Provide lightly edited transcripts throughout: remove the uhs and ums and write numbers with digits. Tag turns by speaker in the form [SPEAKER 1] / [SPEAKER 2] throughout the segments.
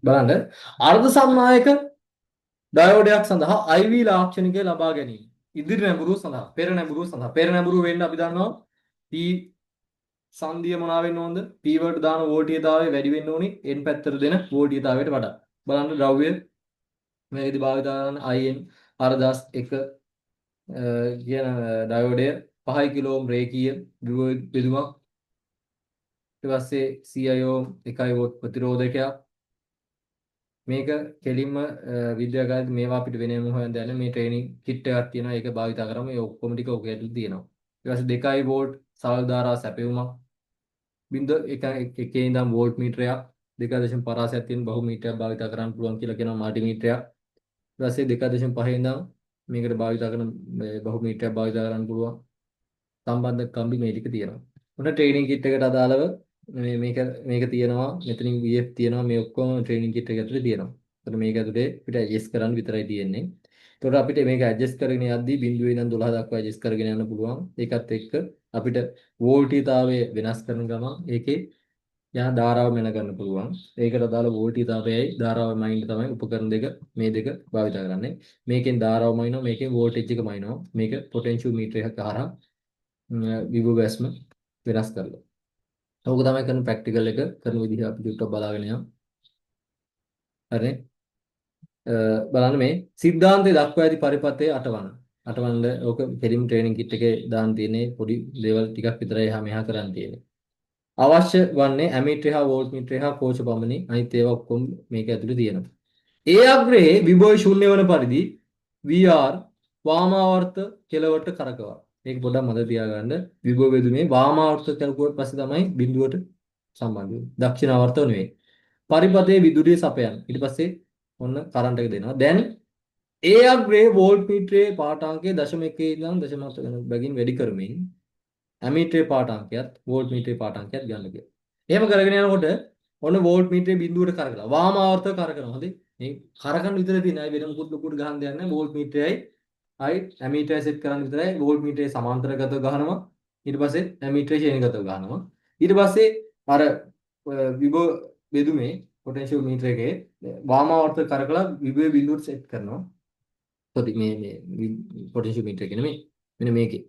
[SPEAKER 1] බලන්න අර්ධ සන්නායක ඩයෝඩයක් සඳහා IV ලාක්ෂණිකය ලබා ගැනීම. ඉදිරි නැඹුරුව සඳහා පෙර නැඹුරුව සඳහා පෙර නැඹුරුව වෙන්න අපි දන්නවා P සංදිය මොනවා වෙන්න ඕනද? P වලට දාන වෝල්ටීයතාවය වැඩි වෙන්න ඕනි N පැත්තට දෙන වෝල්ටීයතාවයට වඩා. බලන්න ද්‍රව්‍ය මේකෙදි භාවිත කරන IN 4001 කියන ඩයෝඩය 5 කිලෝ ඕම් රේඛීය බෙදුමක්. ඊට පස්සේ 100 ඕම් 1 වෝට් ප්‍රතිරෝධකයක්. මේක කෙලින්ම විද්‍යාගාරයේ මේවා අපිට වෙනම හොයන්න දෙයක් නෑ. මේ ට්‍රේනින් කිට් එකක් තියෙනවා. ඒක භාවිතා කරාම ඒ ඔක්කොම ටික ඔක ඇතුළේ තියෙනවා. ඊට පස්සේ 2 වෝල්ට් සරල ධාරා සැපයුමක්. බින්දුව එක එකේ ඉඳන් වෝල්ට් මීටරයක් 2. පරාසයක් තියෙන බහු මීටරයක් භාවිතා කරන්න පුළුවන් කියලා කියනවා මල්ටි මීටරයක්. ඊට පස්සේ 2.5 ඉඳන් මේකට භාවිතා කරන බහු මීටරයක් භාවිතා කරන්න පුළුවන්. සම්බන්ධ කම්බි මේ ටික තියෙනවා. ඔන්න ට්‍රේනින් කිට් එකට අදාළව මේ මේක මේක තියෙනවා. මෙතනින් VF තියෙනවා. මේ ඔක්කොම ට්‍රේනින් කිට් එක ඇතුලේ තියෙනවා. එතකොට මේක ඇතුලේ අපිට ඇඩ්ජස්ට් කරන්න විතරයි තියෙන්නේ. එතකොට අපිට මේක ඇඩ්ජස්ට් කරගෙන යද්දී බිංදුවේ ඉඳන් 12 දක්වා ඇඩ්ජස්ට් කරගෙන යන්න පුළුවන්. ඒකත් එක්ක අපිට වෝල්ටීයතාවය වෙනස් කරන ගමන් ඒකේ යන ධාරාව මැන ගන්න පුළුවන්. ඒකට අදාළ වෝල්ටීයතාවයයි ධාරාව මයින්න තමයි උපකරණ දෙක මේ දෙක භාවිත කරන්නේ. මේකෙන් ධාරාව මයින්නවා, මේකෙන් වෝල්ටේජ් එක මයින්නවා. මේක පොටෙන්ෂියල් මීටර් එකක් හරහා විභව වැස්ම වෙනස් කරලා. ඕක තමයි කරන ප්‍රැක්ටිකල් එක කරන විදිහ අපි චුට්ටක් බලාගෙන යමු. හරිනේ? බලන්න මේ සිද්ධාන්තය දක්වා ඇති පරිපථයේ අටවන්න. අටවන්න ඕක කෙලින්ම ට්‍රේනින් කිට් එකේ දාන්න තියෙන්නේ පොඩි දේවල් ටිකක් විතරයි එහා මෙහා කරන්න තියෙන්නේ. අවශ්‍ය වන්නේ ඇමීටරය හා වෝල්ට්මීටරය හා කෝච පමණි. අනිත් ඒවා ඔක්කොම මේක ඇතුලේ තියෙනවා. ඒ අග්‍රයේ විභවය ශූන්‍ය වන පරිදි VR වාමාවර්ත කෙළවරට කරකවා. මේක පොඩ්ඩක් මතක තියාගන්න. විභව බෙදුමේ වාමාවර්ත කරකුවට පස්සේ තමයි බිඳුවට සම්බන්ධ වෙන්නේ. දක්ෂිණාවර්තව නෙවෙයි. පරිපථයේ විදුලිය සපයන. ඊට පස්සේ ඔන්න කරන්ට් එක දෙනවා. දැන් ඒ අග්‍රයේ වෝල්ට් මීටරයේ පාඨාංකය 0.1 ඉඳන් 0.7 වෙන බැගින් වැඩි කරමින් ඇමීටරයේ පාඨාංකයත් වෝල්ට් මීටරයේ පාඨාංකයත් ගන්න කියලා. එහෙම කරගෙන යනකොට ඔන්න වෝල්ට් මීටරයේ බිඳුවට කරකලා වාමාවර්තව කරකනවා. හරි. මේ කරකන විතර තියෙන අය වෙන මොකුත් ලොකුට ගහන්න දෙයක් නැහැ. වෝල්ට් මීටරයයි ආයි ඇමීටරය සෙට් කරන්න විතරයි. වෝල්ට් මීටරය සමාන්තරගතව ගහනවා. ඊට පස්සේ ඇමීටරය ශ්‍රේණිගතව ගහනවා. ඊට පස්සේ අර විභව බෙදුමේ පොටෙන්ෂියල් මීටර එකේ වාමාවර්ත කරකලා විභව බිඳුවට සෙට් කරනවා. සෝරි මේ මේ පොටෙන්ෂියල් මීටර එක නෙමෙයි. මෙන්න මේකේ.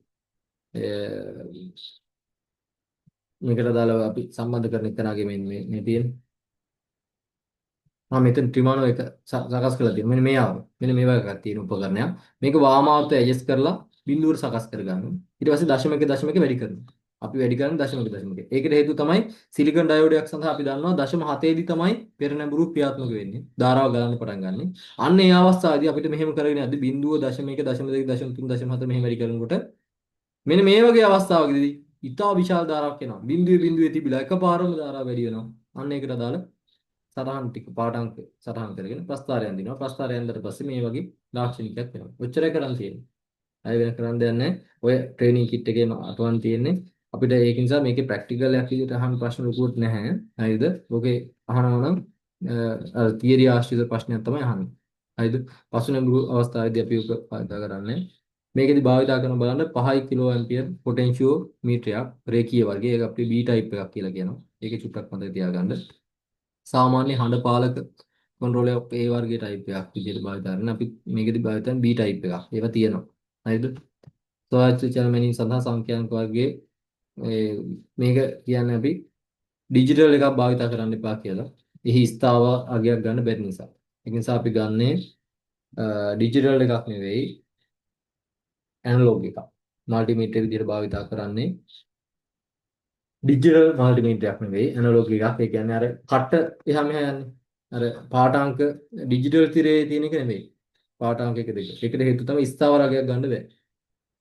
[SPEAKER 1] මේකට අදාළව අපි සම්බන්ධ කරන එක්කනාගේ මේ මේ මේ තියෙන. ආ මෙතන ත්‍රිමානව එක සකස් කරලා තියෙනවා. මෙන්න මේ ආව. මෙන්න මේ වගේ එකක් තියෙන උපකරණයක්. මේක වාමාවර්ත ඇඩ්ජස්ට් කරලා බිඳුවට සකස් කරගන්න. ඊට පස්සේ දශමක දශමක වැඩි කරනවා. අපි වැඩි කරන්නේ දශමක දශමක. ඒකට හේතුව තමයි සිලිකන් ඩයෝඩයක් සඳහා අපි දන්නවා 0.7 දී තමයි පෙර නැඹුරු ක්‍රියාත්මක වෙන්නේ. ධාරාව ගලන්න පටන් ගන්නෙ. අන්න ඒ අවස්ථාවේදී අපිට මෙහෙම කරගෙන යද්දි බිඳුව 0.1 0.2 0.3 0.4 මෙහෙම වැඩි කරනකොට මෙන්න මේ වගේ අවස්ථාවකදී ඉතා විශාල ධාරාවක් එනවා. බිඳුවේ බිඳුවේ තිබිලා එකපාරම ධාරාව වැඩි වෙනවා. අන්න ඒකට අදාළ සටහන් ටික පාඨාංක සටහන් කරගෙන ප්‍රස්තාරය අඳිනවා. ප්‍රස්තාරය ඇඳලා පස්සේ මේ වගේ ලාක්ෂණිකයක් වෙනවා. ඔච්චරයි කරන් තියෙන්නේ. අය වෙන කරන්න දෙයක් නැහැ. ඔය ට්‍රේනින් කිට් එකේම අටවන්න තියෙන්නේ. අපිට ඒක නිසා මේකේ ප්‍රැක්ටිකල් එකක් විදිහට අහන්න ප්‍රශ්න ලොකුවට නැහැ. හරිද? ඔකේ අහනවා නම් අර තියරි ආශ්‍රිත ප්‍රශ්නයක් තමයි අහන්නේ. හරිද? පසු නැඹුරු අවස්ථාවේදී අපි ඔක භාවිතා කරන්නේ. මේකෙදි භාවිතා කරන බලන්න 5 කිලෝ ඇම්පියර් පොටෙන්ෂියෝ මීටරයක් රේඛීය වර්ගය. ඒක අපි B type එකක් කියලා කියනවා. ඒක චුට්ටක් මතක තියාගන්න. සාමාන්‍ය හඬ පාලක කන්ට්‍රෝලර් එකක් ඒ වර්ගයේ ටයිප් එකක් විදිහට භාවිතා කරන අපි මේකෙදි භාවිත කරන B type එකක්. ඒවා තියෙනවා. හරිද? ස්වායත්ත චලන මැනීම සඳහා සංඛ්‍යාංක වර්ගයේ මේක කියන්නේ අපි ඩිජිටල් එකක් භාවිතා කරන්න එපා කියලා. එහි ස්ථාවර අගයක් ගන්න බැරි නිසා. ඒ නිසා අපි ගන්නේ ඩිජිටල් එකක් නෙවෙයි ඇනලොග් එකක්. මල්ටිමීටර් විදිහට භාවිතා කරන්නේ ඩිජිටල් මල්ටිමීටරයක් නෙවෙයි ඇනලොග් එකක්. ඒ කියන්නේ අර කට්ට එහා මෙහා යන්නේ. අර පාඨාංක ඩිජිටල් තිරයේ තියෙන එක නෙවෙයි. පාඨාංක එක දෙක. ඒකට හේතුව තමයි ස්ථාවර අගයක් ගන්න බෑ.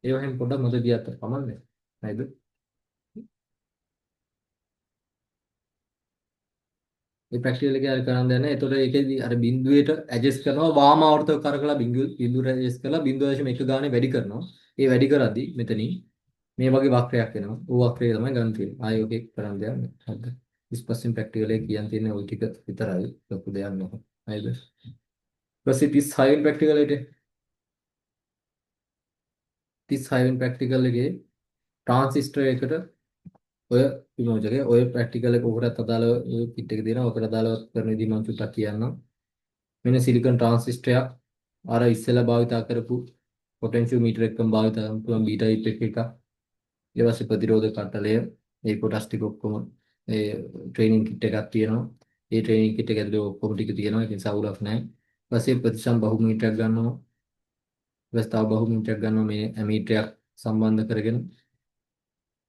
[SPEAKER 1] ඒව හැම පොඩ්ඩක් මතක තියාගන්න කමන්නේ. හරිද? ඒ ප්‍රැක්ටිකල් එකේ අර කරන් දෙන්නේ. එතකොට ඒකෙදි අර බිඳුවේට ඇඩ්ජස්ට් කරනවා වාමාවර්තව කරකලා බිඳුවට ඇඩ්ජස්ට් කරලා 0.1 ගානේ වැඩි කරනවා. ඒ වැඩි කරද්දි මෙතනින් මේ වගේ වක්‍රයක් එනවා. ඕ වක්‍රය තමයි ගන්න තියෙන්නේ. ආයෙ ඔකේ කරන් දෙයක් නෑ. හරිද? 25 ප්‍රැක්ටිකල් එකේ කියන් තියෙන්නේ ওই ටික විතරයි. ලොකු දෙයක් නෑ. හරිද? ඊට පස්සේ 36 වෙනි ප්‍රැක්ටිකල් එකට 36 වෙනි ප්‍රැක්ටිකල් එකේ ට්‍රාන්සිස්ටර් එකට ඔය විමෝචකය ඔය ප්‍රැක්ටිකල් එක ඔකටත් අදාළව ඔය කිට් එක තියෙනවා. ඔකට අදාළව කරන විදිහ මම චුට්ටක් කියන්නම්. මෙන්න සිලිකන් ට්‍රාන්සිස්ටරයක් අර ඉස්සෙල්ලා භාවිතා කරපු පොටෙන්ෂියෝමීටර් එකකම භාවිතා කරන්න පුළුවන් B type එක එකක්. ඊට පස්සේ ප්‍රතිරෝධ කට්ටලය මේ කොටස් ටික ඔක්කොම ඒ ට්‍රේනින් කිට් එකක් තියෙනවා. ඒ ට්‍රේනින් කිට් එක ඇතුලේ ඔක්කොම ටික තියෙනවා. ඒක නිසා අවුලක් නැහැ. ඊට පස්සේ ප්‍රතිසම් බහුමීටරයක් ගන්නවා. ඊට පස්සේ තව බහුමීටරයක් ගන්නවා මේ ඇමීටරයක් සම්බන්ධ කරගෙන.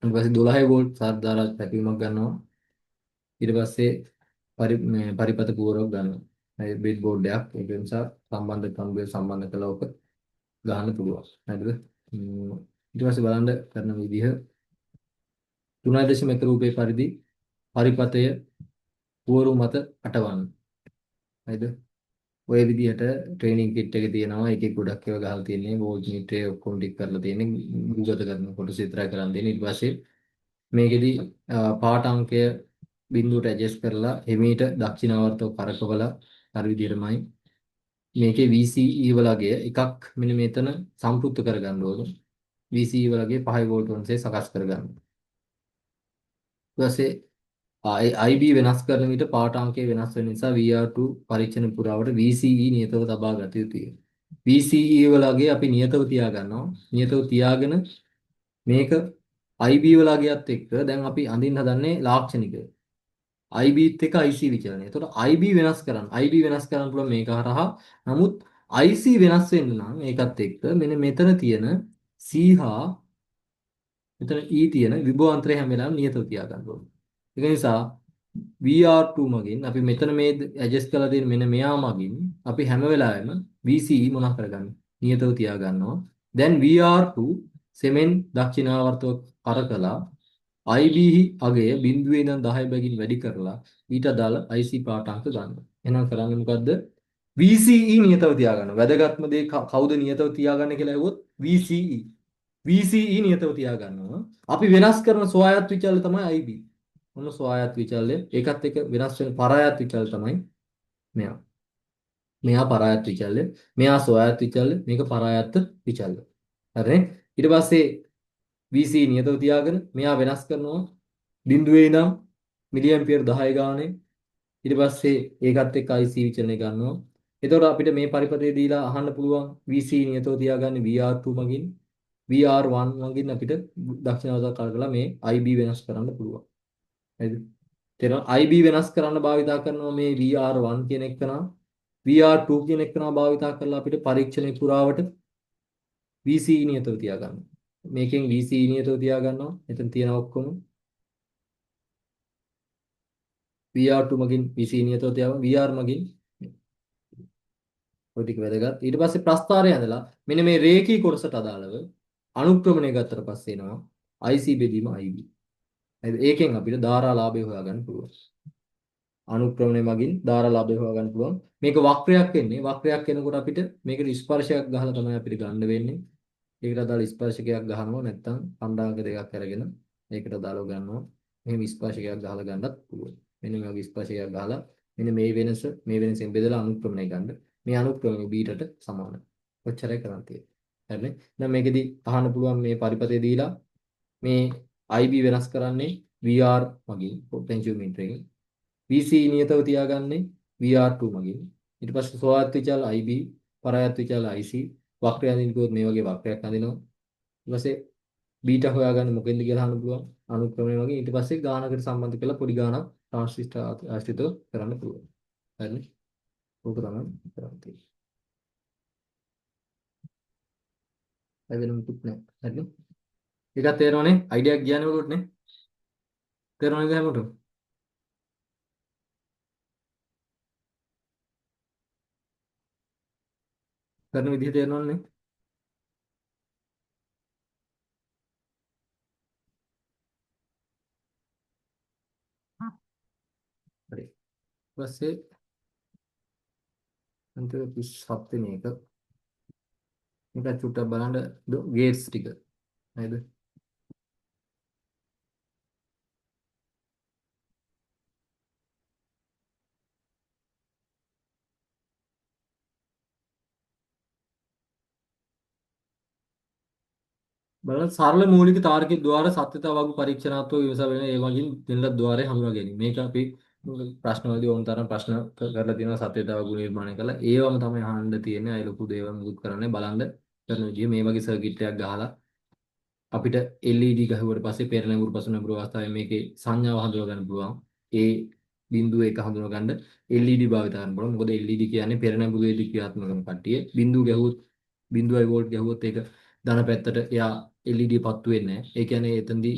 [SPEAKER 1] ඊට පස්සේ 12 වෝල්ට් සාධාරණ පැපීමක් ගන්නවා. ඊට පස්සේ පරිපත පුවරුවක් ගන්නවා. මේ බ්‍රෙඩ් බෝඩ් එකක්. ඒක නිසා සම්බන්ධ කම්පියුටර් සම්බන්ධ කරලා ඔක ගහන්න පුළුවන්. හරිද? ඊට පස්සේ බලන්න කරන විදිහ 3.1 රූපේ පරිදි පරිපතය පුවරු මත අටවන්න. හරිද? ඔය විදිහට ට්‍රේනින් කිට් එක තියෙනවා. ඒකේ ගොඩක් ඒවා ගහලා තියෙන්නේ. වෝල්ට් මීටරේ ඔක්කොම ටික කරලා තියෙන්නේ. භූගත කරන කොටස විතරයි කරන් දෙන්නේ. ඊට පස්සේ මේකෙදි පාට අංකය බිඳුවට ඇඩ්ජස්ට් කරලා හිමීට දක්ෂිණාවර්තව කරකවලා අර විදිහටමයි මේකේ VCE වලගේ එකක් මෙන්න මෙතන සම්පූර්ණ කරගන්න ඕනේ. VCE වලගේ 5 වෝල්ට් වන්සේ සකස් කරගන්න. ඊට පස්සේ IB වෙනස් කරන විට පාට අංකය වෙනස් වෙන නිසා VR2 පරීක්ෂණ පුරාවට VCE නියතව තබා ගත යුතුය. VCE වලගේ අපි නියතව තියා ගන්නවා. නියතව තියාගෙන මේක IB වලගේත් එක්ක දැන් අපි අඳින්න හදන්නේ ලාක්ෂණිකය. IB ත් එක්ක IC විචලනය. එතකොට IB වෙනස් කරන්න. IB වෙනස් කරන්න පුළුවන් මේක හරහා. නමුත් IC වෙනස් වෙන්න නම් ඒකත් එක්ක මෙන්න මෙතන තියෙන C හා මෙතන E තියෙන විභවාන්තරය හැම වෙලාවෙම නියතව තියා ගන්න ඕනේ. ඒක නිසා VR2 මගින් අපි මෙතන මේ ඇඩ්ජස්ට් කරලා තියෙන මෙන්න මෙයා මගින් අපි හැම වෙලාවෙම VCE මොනවා කරගන්නේ? නියතව තියා ගන්නවා. දැන් VR2 සෙමෙන් දක්ෂිණාවර්තව කරකලා IB අගය බිඳුවේ ඉඳන් 10 බැගින් වැඩි කරලා ඊට අදාළ IC පාට අංක ගන්නවා. එහෙනම් කරන්නේ මොකද්ද? VCE නියතව තියාගන්න. වැදගත්ම දේ කවුද නියතව තියාගන්නේ කියලා ඇහුවොත් VCE. VCE නියතව තියාගන්නවා. අපි වෙනස් කරන ස්වායත් විචල්‍ය තමයි IB. මොන ස්වායත් විචල්‍ය? ඒකත් එක්ක වෙනස් වෙන පරායත් විචල්‍ය තමයි මෙයා. මෙයා පරායත් විචල්‍ය, මෙයා ස්වායත් විචල්‍ය, මේක පරායත් විචල්‍ය. හරිනේ? ඊට පස්සේ VC නියතව තියාගෙන මෙයා වෙනස් කරනවා බිඳුවේ ඉඳන් මිලි ඇම්පියර් 10 ගානේ. ඊට පස්සේ ඒකත් එක්ක IC විචලනය ගන්නවා. එතකොට අපිට මේ පරිපථය දීලා අහන්න පුළුවන් VC නියතව තියාගන්නේ VR2 මගින්, VR1 මගින් අපිට දක්ෂිනාවතක් කරලා මේ IB වෙනස් කරන්න පුළුවන්. හරිද? තේරෙනවද? IB වෙනස් කරන්න භාවිතා කරනවා මේ VR1 කියන එකන, VR2 කියන එකන භාවිතා කරලා අපිට පරීක්ෂණය පුරාවට VC නියතව තියාගන්න. මේකෙන් VC නියතව තියාගන්නවා. එතන තියෙන ඔක්කොම VR2 මගින් VC නියතව තියාගන්න, VR මගින් ඔය ටික වැදගත්. ඊට පස්සේ ප්‍රස්ථාරය ඇඳලා මෙන්න මේ රේඛී කොටසට අදාළව අනුක්‍රමණය ගත්තට පස්සේ එනවා IC බෙදීම IB. හරිද? ඒකෙන් අපිට ධාරා ලාභය හොයාගන්න පුළුවන්. අනුක්‍රමණය මගින් ධාරා ලාභය හොයාගන්න පුළුවන්. මේක වක්‍රයක් වෙන්නේ. වක්‍රයක් එනකොට අපිට මේකට ස්පර්ශයක් ගහලා තමයි අපිට ගන්න වෙන්නේ. ඒකට අදාළ ස්පර්ශකයක් ගහනවා නැත්නම් කණ්ඩායම් දෙකක් අරගෙන ඒකට අදාළව ගන්නවා. මෙහෙම ස්පර්ශකයක් ගහලා ගන්නත් පුළුවන්. මෙන්න මේ වගේ ස්පර්ශකයක් ගහලා මෙන්න මේ වෙනස මේ වෙනසෙන් බෙදලා අනුක්‍රමණය ගන්න. මේ අනුක්‍රමණය බීටට සමානයි. ඔච්චරයි කරන් තියෙන්නේ. හරිනේ? දැන් මේකෙදි අහන්න පුළුවන් මේ පරිපථය දීලා මේ IB වෙනස් කරන්නේ VR මගින් පොටෙන්ෂියෝමීටර් එකෙන්. VC නියතව තියාගන්නේ VR2 මගින්. ඊට පස්සේ ස්වායත් විචල් IB, පරායත් විචල් IC, වක්‍රය අඳින්න කිව්වොත් මේ වගේ වක්‍රයක් අඳිනවා. ඊට පස්සේ බීටා හොයාගන්න මොකෙන්ද කියලා අහන්න පුළුවන් අනුක්‍රමණය මගින්. ඊට පස්සේ ගානකට සම්බන්ධ කරලා පොඩි ගානක් ට්‍රාන්සිස්ටර් ආශ්‍රිතව කරන්න පුළුවන්. හරිනේ? ඕක තමයි කරන්න තියෙන්නේ. ඒ වෙන මුකුත් නෑ. හරිනේ? ඒකත් තේරෙනවනේ? අයිඩියා එක ගියානේ ඔයගොල්ලෝට නේ? තේරෙනවද හැමෝටම? කරන විදිහ තේරෙනවනේ? හරි. ඊපස්සේ අන්තිම 37 වෙනි එක. මේක චුට්ටක් බලන්න ගේට්ස් ටික. නේද? බලන්න සරල මූලික තාර්කික ද්වාර සත්‍යතා වගු පරීක්ෂණාත්මක විමසා බැලීම ඒ වගේම දෙන ලද ද්වාරය හඳුනා ගැනීම. මේක අපි ප්‍රශ්න වලදී ඕන තරම් ප්‍රශ්න කරලා තියෙනවා සත්‍යතා වගු නිර්මාණය කරලා. ඒවම තමයි අහන්න තියෙන්නේ. අය ලොකු දේවල් මුකුත් කරන්නේ බලන්න කරන විදිය මේ වගේ සර්කිට් එකක් ගහලා අපිට LED ගහුවට පස්සේ පෙර නැඹුරු පසු නැඹුරු අවස්ථාවේ මේකේ සංඥාව හඳුනා ගන්න පුළුවන්. ඒ බිඳුව එක හඳුනා ගන්න LED භාවිත කරන්න පුළුවන්. මොකද LED කියන්නේ පෙර නැඹුරුවේදී ක්‍රියාත්මක කරන කට්ටිය. බිඳුව ගැහුවොත් 0.5 වෝල්ට් ගැහුවොත් ඒක ධන පැත්තට එයා LED පත්තු වෙන්නේ නැහැ. ඒ කියන්නේ එතනදී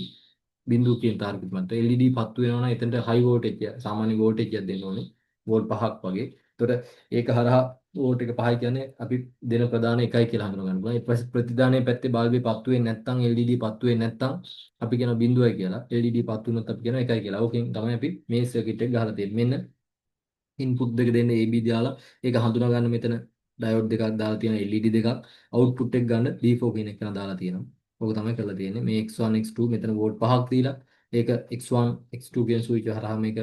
[SPEAKER 1] බිඳුව කියන තාර්කික මත LED පත්තු වෙනවා නම් එතනට හයි වෝල්ටේජ් එක සාමාන්‍ය වෝල්ටේජ් එකක් දෙන්න ඕනේ. වෝල්ට් 5ක් වගේ. එතකොට ඒක හරහා වෝල්ට් එක 5යි කියන්නේ අපි දෙන ප්‍රධාන එකයි කියලා හඳුනා ගන්න පුළුවන්. ඊට පස්සේ ප්‍රතිදානයේ පැත්තේ බල්බේ පත්තු වෙන්නේ නැත්නම් LED පත්තු වෙන්නේ නැත්නම් අපි කියනවා බිඳුවයි කියලා. LED පත්තු වුණොත් අපි කියනවා එකයි කියලා. ඕකෙන් තමයි අපි මේ සර්කිට් එක ගහලා තියෙන්නේ. මෙන්න ඉන්පුට් දෙක දෙන්න AB දාලා ඒක හඳුනා ගන්න මෙතන ඩයෝඩ් දෙකක් දාලා තියෙනවා LED දෙකක් අවුට්පුට් එක ගන්න D4 කියන එක දාලා තියෙනවා. ඕක තමයි කරලා තියෙන්නේ. මේ X1 X2 මෙතන වෝල්ට් 5ක් දීලා ඒක X1 X2 කියන ස්විච් හරහා මේක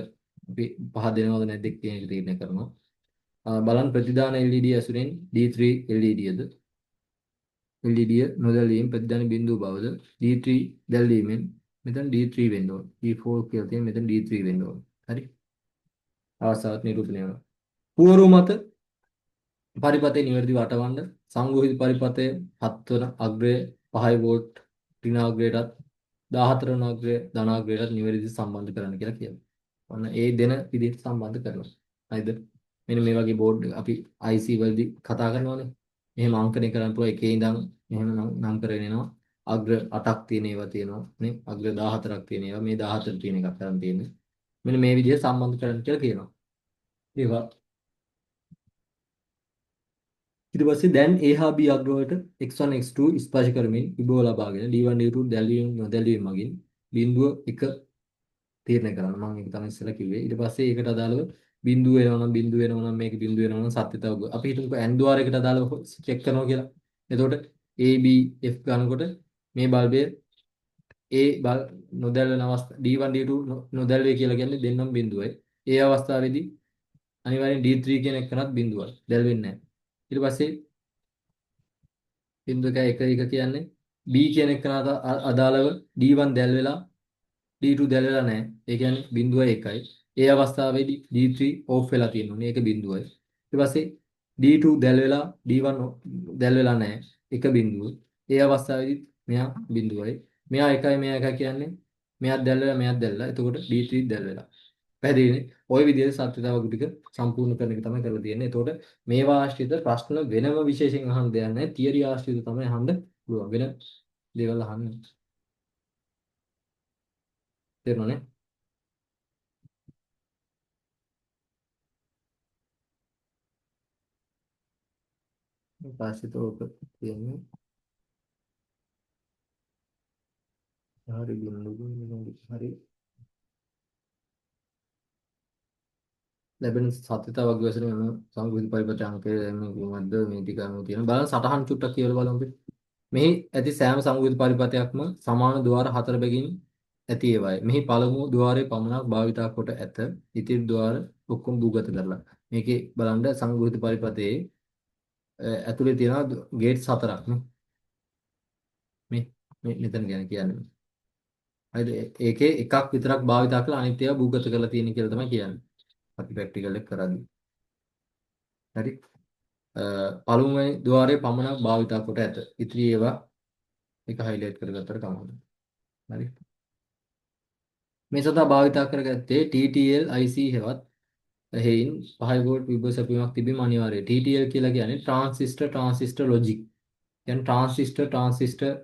[SPEAKER 1] අපි පහ දෙනවද නැද්ද කියන එක තීරණය කරනවා. බලන්න ප්‍රතිදාන LED ඇසුරෙන් D3 LED ද LED නොදැලීම ප්‍රතිදාන බිඳුව බවද D3 දැල්වීමෙන් මෙතන D3 වෙන්න ඕන. D4 කියලා තියෙන මෙතන D3 වෙන්න ඕන. හරි. අවස්ථාවක් නිරූපණය වෙනවා. පුවරු මත පරිපථය නිවැරදිව අටවන්න සංග්‍රහිත පරිපථය 7 වන අග්‍රය 5 වෝල්ට් ඍණාග්‍රයටත් 14 වන අග්‍රය ධනාග්‍රයටත් නිවැරදිව සම්බන්ධ කරන්න කියලා කියනවා. ඔන්න ඒ දෙන විදිහට සම්බන්ධ කරනවා. හරිද? මෙන්න මේ වගේ බෝඩ් අපි IC වලදී කතා කරනවානේ. මෙහෙම අංකණය කරන්න පුළුවන් එකේ ඉඳන් මෙහෙම නම් කරගෙන එනවා. අග්‍ර 8ක් තියෙන ඒවා තියෙනවා නේ. අග්‍ර 14ක් තියෙන ඒවා මේ 14 තියෙන එකක් කරන් තියෙන්නේ. මෙන්න මේ විදිහට සම්බන්ධ කරන්න කියලා කියනවා. ඒවා ඊට පස්සේ දැන් A හා B අග්‍ර වලට x1 x2 ස්පර්ශ කරමින් විභව ලබාගෙන D1 D2 දැල්වීම නොදැල්වීම මගින් බිඳුව 1 තීරණය කරන්න. මම ඒක තමයි ඉස්සෙල්ලා කිව්වේ. ඊට පස්සේ ඒකට අදාළව බිඳුව එනවා නම් බිඳුව එනවා නම් මේක බිඳුව එනවා නම් සත්‍යතාව අපි හිතමුකෝ AND ද්වාරයකට අදාළව චෙක් කරනවා කියලා. එතකොට A B F ගන්නකොට මේ බල්බය A බල් නොදැල්වෙන අවස්ථා D1 D2 නොදැල්වේ කියලා කියන්නේ දෙන්නම බිඳුවයි. ඒ අවස්ථාවේදී අනිවාර්යෙන් D3 කියන එකනත් බිඳුවයි. දැල්වෙන්නේ නැහැ. ඊට පස්සේ බිඳුව 1 1 1 කියන්නේ B කියන එකනට අදාළව D1 දැල් වෙලා D2 දැල් වෙලා නැහැ. ඒ කියන්නේ බිඳුවයි 1යි. ඒ අවස්ථාවේදී D3 off වෙලා තියෙනවා. ඒක බිඳුවයි. ඊට පස්සේ D2 දැල් වෙලා D1 දැල් වෙලා නැහැ. එක බිඳුව. ඒ අවස්ථාවේදී මෙයා බිඳුවයි. මෙයා එකයි මෙයා එකයි කියන්නේ මෙයාත් දැල් වෙලා මෙයාත් දැල් වෙලා. එතකොට D3 දැල් වෙලා. පැහැදිලිනේ? ඔය විදිහට සත්‍යතාව ටික සම්පූර්ණ කරන එක තමයි කරලා තියෙන්නේ. එතකොට මේවා ආශ්‍රිත ප්‍රශ්න වෙනම විශේෂයෙන් අහන්න දෙයක් නැහැ. තියරි ආශ්‍රිත තමයි අහන්න පුළුවන්. වෙන දේවල් අහන්න. තේරුණානේ? මේ පස්සේ තෝක තියෙන්නේ. හරි බින්දු බින්දු හරි ලැබෙන සත්‍යතාව වගේ වශයෙන් මෙම සංග්‍රහිත පරිපථ අංකය මේ කොහොමද මේ ටික අනුව තියෙන බලන්න සටහන් චුට්ටක් කියලා බලමු අපි. මෙහි ඇති සෑම සංග්‍රහිත පරිපථයක්ම සමාන ද්වාර හතර බැගින් ඇති ඒවායි. මෙහි පළමු ද්වාරයේ පමණක් භාවිතා කොට ඇත. ඉතිරි ද්වාර ඔක්කොම භූගත කරලා. මේකේ බලන්න සංග්‍රහිත පරිපථයේ ඇතුලේ තියෙනවා ගේට්ස් හතරක් නේ. මේ මේ මෙතන ගැන කියන්නේ. හරිද? ඒකේ එකක් විතරක් භාවිතා කරලා අනිත් ඒවා භූගත කරලා තියෙන කියලා තමයි කියන්නේ. අපි ප්‍රැක්ටිකල් එක කරද්දී. හරි. පළමුවෙනි ද්වාරයේ පමණක් භාවිතා කොට ඇත. ඉතිරි ඒවා එක හයිලයිට් කරගත්තට කමක් නැහැ. හරි. මේ සඳහා භාවිතා කරගත්තේ TTL IC හෙවත් එහෙයින් 5 වෝල්ට් විභව සැපයීමක් තිබීම අනිවාර්යයි. TTL කියලා කියන්නේ ට්‍රාන්සිස්ටර් ට්‍රාන්සිස්ටර් ලොජික්. කියන්නේ ට්‍රාන්සිස්ටර් ට්‍රාන්සිස්ටර්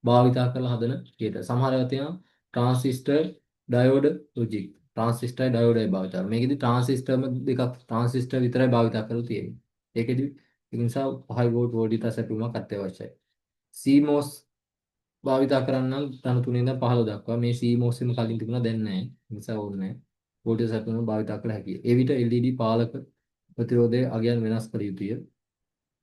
[SPEAKER 1] භාවිතා කරලා හදන කීට. සමහර ඒවා තියෙනවා ට්‍රාන්සිස්ටර් ඩයෝඩ් ලොජික්. ට්‍රාන්සිස්ටරයි ඩයෝඩයි භාවිතා කරනවා. මේකෙදි ට්‍රාන්සිස්ටර්ම දෙකක් ට්‍රාන්සිස්ටර් විතරයි භාවිතා කරලා තියෙන්නේ. ඒකෙදි ඒ නිසා 5 වෝල්ට් වෝල්ටීටර් සැපයීමක් අත්‍යවශ්‍යයි. CMOS භාවිතා කරන්න නම් ධන 3 ඉඳන් 15 දක්වා මේ CMOS එකම කලින් තිබුණා දැන් නැහැ. ඒ නිසා ඕනේ නැහැ. වෝල්ටේජ් සැපයීම භාවිතා කළ හැකිය. එවිට LED පාලක ප්‍රතිරෝධයේ අගයන් වෙනස් කළ යුතුය.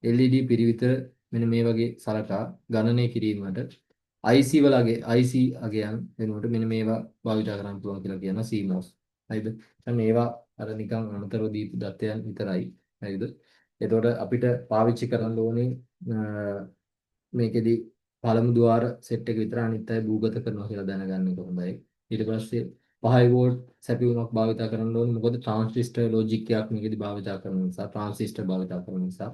[SPEAKER 1] LED පිරිවිතර මෙන්න මේ වගේ සලකා ගණනය කිරීමට IC වලගේ IC අගයන් වෙනුවට මෙන්න මේවා භාවිතා කරන්න පුළුවන් කියලා කියනවා CMOS. හරිද? දැන් මේවා අර නිකන් අමතරව දීපු දත්තයන් විතරයි. හරිද? එතකොට අපිට පාවිච්චි කරන්න ඕනේ මේකෙදි පළමු ద్వාර සෙට් එක විතර අනිත් අය භූගත කරනවා කියලා දැනගන්න එක හොඳයි. ඊට පස්සේ 5 වෝල්ට් සැපයුමක් භාවිතා කරන්න ඕනේ. මොකද ට්‍රාන්සිස්ටර් ලොජික් එකක් මේකෙදි භාවිතා කරන නිසා, ට්‍රාන්සිස්ටර් භාවිතා කරන නිසා.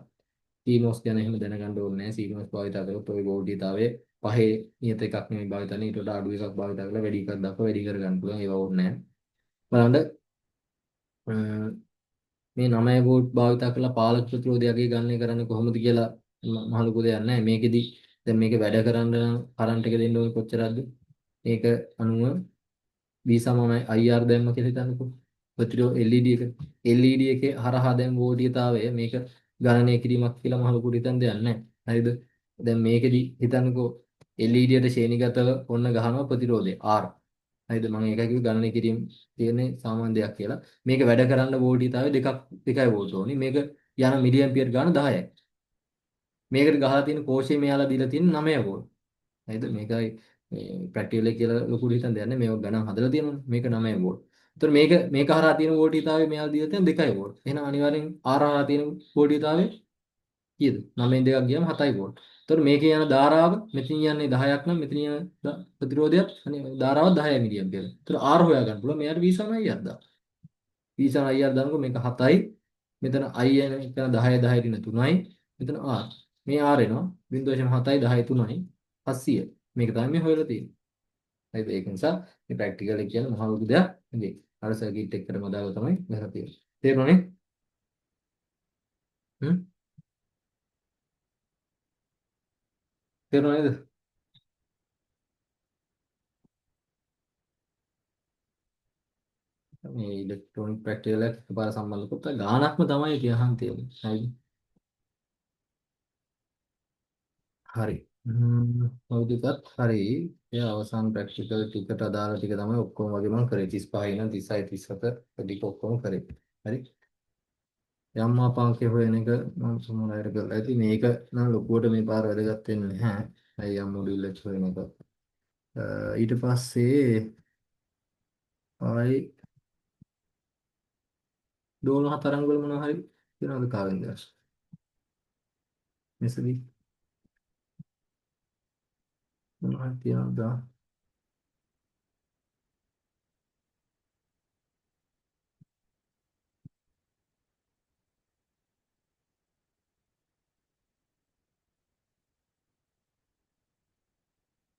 [SPEAKER 1] CMOS ගැන එහෙම දැනගන්න ඕනේ නැහැ. CMOS භාවිතා කරොත් ඔය වෝල්ටීයතාවයේ පහේ නියත එකක් නෙමෙයි භාවිතා කරන්නේ. ඊට වඩා අඩු එකක් භාවිතා කරලා වැඩි එකක් දක්වා වැඩි කරගන්න පුළුවන්. ඒවා ඕනේ නැහැ. බලන්න මේ 9 වෝල්ට් භාවිතා කරලා පාලක ප්‍රතිරෝධයගේ ගණනය කරන්නේ කොහොමද කියලා මහ ලොකු දෙයක් නැහැ. මේකෙදි දැන් මේක වැඩ කරන්න නම් කරන්ට් එක දෙන්න ඕනේ කොච්චරක්ද? මේක අනුව V සමානයි IR දැම්ම කියලා හිතන්නකෝ. ප්‍රතිරෝධ LED එක LED එකේ හරහා දැන් වෝල්ටීයතාවය මේක ගණනය කිරීමක් කියලා මහ ලොකුට හිතන්න දෙයක් නැහැ. හරිද? දැන් මේකෙදි හිතන්නකෝ LED එකට ශ්‍රේණිගතව ඔන්න ගහනවා ප්‍රතිරෝධය R. හරිද? මම ඒකයි කිව්වේ ගණනය කිරීම තියෙන්නේ සාමාන්‍ය දෙයක් කියලා. මේක වැඩ කරන්න වෝල්ටීයතාවය 2 වෝල්ට් ඕනි. මේක යන මිලි ඇම්පියර් ගාන 10යි. මේකට ගහලා තියෙන කෝෂේ මෙයාලා දීලා තියෙන 9 වෝල්ට්. හරිද? මේකයි මේ ප්‍රැක්ටිකල් එක කියලා ලොකුට හිතන්න දෙයක් නැහැ. මේවා ගණන් හදලා තියෙනවනේ. මේක 9 වෝල්ට්. ඒතර මේක මේක හරහා තියෙන වෝල්ටීයතාවය මෙයාලා දීලා තියෙන 2 වෝල්ට්. එහෙනම් අනිවාර්යෙන් R හරහා තියෙන වෝල්ටීයතාවය කීයද? 9න් 2ක් ගියාම 7 වෝල්ට්. ඒතර මේකේ යන ධාරාව මෙතන යන්නේ 10ක් නම් මෙතන යන ප්‍රතිරෝධයත් අනේ ධාරාව 10 මිලි ඇම්පියර්. ඒතර R හොයා ගන්න පුළුවන්. මෙයාට V සමාන IR දාන්න. V සමාන IR දානකො මේක 7යි. මෙතන I යන එක 10 10 දින 3යි. මෙතන R. මේ R එනවා 0.7යි 10 3යි 700. මේක තමයි මේ හොයලා තියෙන්නේ. හරිද? ඒක නිසා මේ ප්‍රැක්ටිකල් එක කියන්නේ මහා ලොකු දෙයක් නෙවෙයි. අර සර්කිට් එකකටම අදාළව තමයි ගහලා තියෙන්නේ. තේරුණානේ? හ්ම්? තේරුණා නේද? මේ ඉලෙක්ට්‍රොනික ප්‍රැක්ටිකල් එක එකපාර සම්බන්ධ කරොත් ගාණක්ම තමයි ඉතින් අහන් තියෙන්නේ. හරිද? හරි. ඔය ටිකත් හරි. ඒ අවසාන ප්‍රැක්ටිකල් ටිකට අදාළ ටික තමයි ඔක්කොම වගේ මම කරේ. 35 ඉඳන් 36 37 ඔය ටික ඔක්කොම කරේ. හරි. යම් මාපාංකය හොයන එක මම සමහර අයට කරලා ඇති. මේක නම් ලොකුවට මේ පාර වැදගත් වෙන්නේ නැහැ. ඇයි යම් මොඩියුල් එක හොයන එක. ඊට පස්සේ ආයි දෝලන තරංග වල මොනවා හරි තියෙනවද කාවෙන්ද? මෙසවි මොනවා හරි තියෙනවද?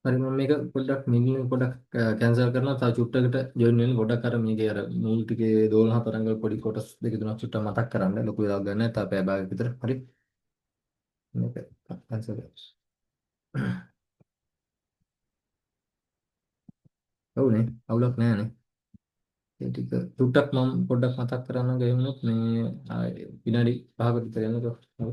[SPEAKER 1] හරි මම මේක පොඩ්ඩක් මිනිත් පොඩ්ඩක් කැන්සල් කරනවා. තව චුට්ටකට ජොයින් වෙන්න පොඩ්ඩක් අර මේකේ අර මුල් ටිකේ දෝලන තරංග වල පොඩි කොටස් දෙක තුනක් චුට්ටක් මතක් කරන්න. ලොකු වෙලාවක් ගන්න නැහැ. තව පැය භාගයක් විතර. හරි. මේක කැන්සල් කරමු. ඔව්නේ අවුලක් නෑනේ. ඒ ටික චුට්ටක් මම පොඩ්ඩක් මතක් කරන්නම් ගෙවුනොත් මේ විනාඩි 5කට විතර යනකොට. හරි.